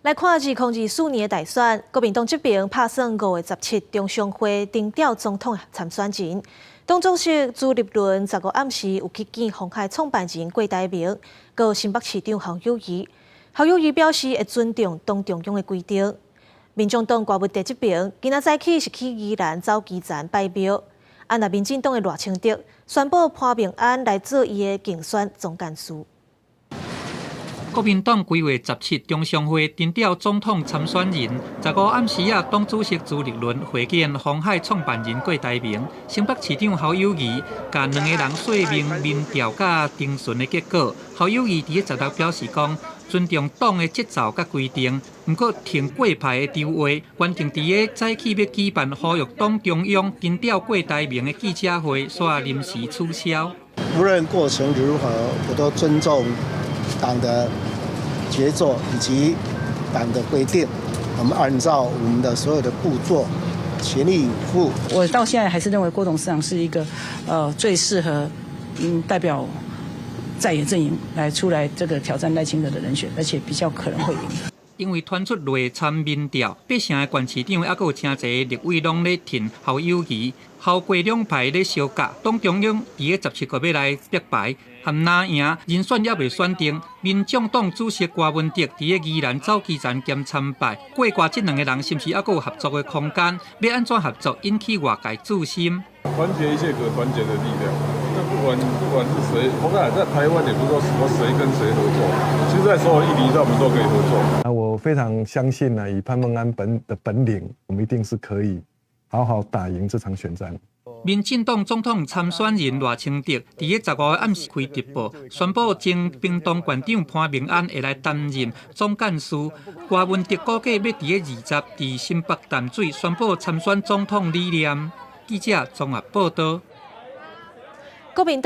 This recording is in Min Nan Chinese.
來看2024年的大選，國民黨這邊拍算5月17中常會定調總統參選人。黨主席朱立倫15暗時有去見鴻海創辦人郭台銘，佮新北市長侯友宜。侯友宜表示會尊重黨中央的規定。民眾黨郭文哲這邊今仔早起是去宜蘭走基層拜廟。啊，若民進黨的賴清德宣布潘孟安來做伊的競選總幹事。國民黨規劃十七中常會定調總統參選人，15暗時仔，黨主席朱立倫會見鴻海創辦人郭台銘、新北市長侯友宜，共兩个人說明民調佮徵詢的結果。侯友宜佇咧16表示講，尊重黨的節奏佮規定，毋過挺郭派的籌劃，原定佇咧早起欲舉辦呼籲黨中央定調郭台銘的記者會，煞臨時取消。無論過程如何，我都尊重黨的節奏以及黨的規定，我們按照我們的所有的步驟，全力以赴。我到現在還是認為郭董事長是一個，最適合代表在野陣營來出來這個挑戰賴清德的人選，而且比較可能會贏。因為傳出內參民調，八成的縣市長猶閣有誠濟立委攏咧挺侯友宜，侯郭兩派咧相角，黨中央佇咧17號欲來拍牌，含藍營人選猶未選定。民眾黨主席郭文哲佇咧宜蘭走基層兼參拜，郭郭這兩个人是毋是猶閣有合作的空間？欲按怎合作引起外界注心。團結一切可團結的力量。那不管是誰，我看在台灣也不是說什麼誰跟誰合作，其實在所有議題上我們都可以合作。啊，我非常相信呢，以潘孟安本的本領，我們一定是可以好好打贏這場選戰。民進黨總統參選人賴清德佇咧15暗時開直播，宣布前屏東縣長潘孟安會來擔任總幹事。郭文哲估計欲佇咧20佇新北淡水宣布參選總統理念。記者綜合報道。國民黨。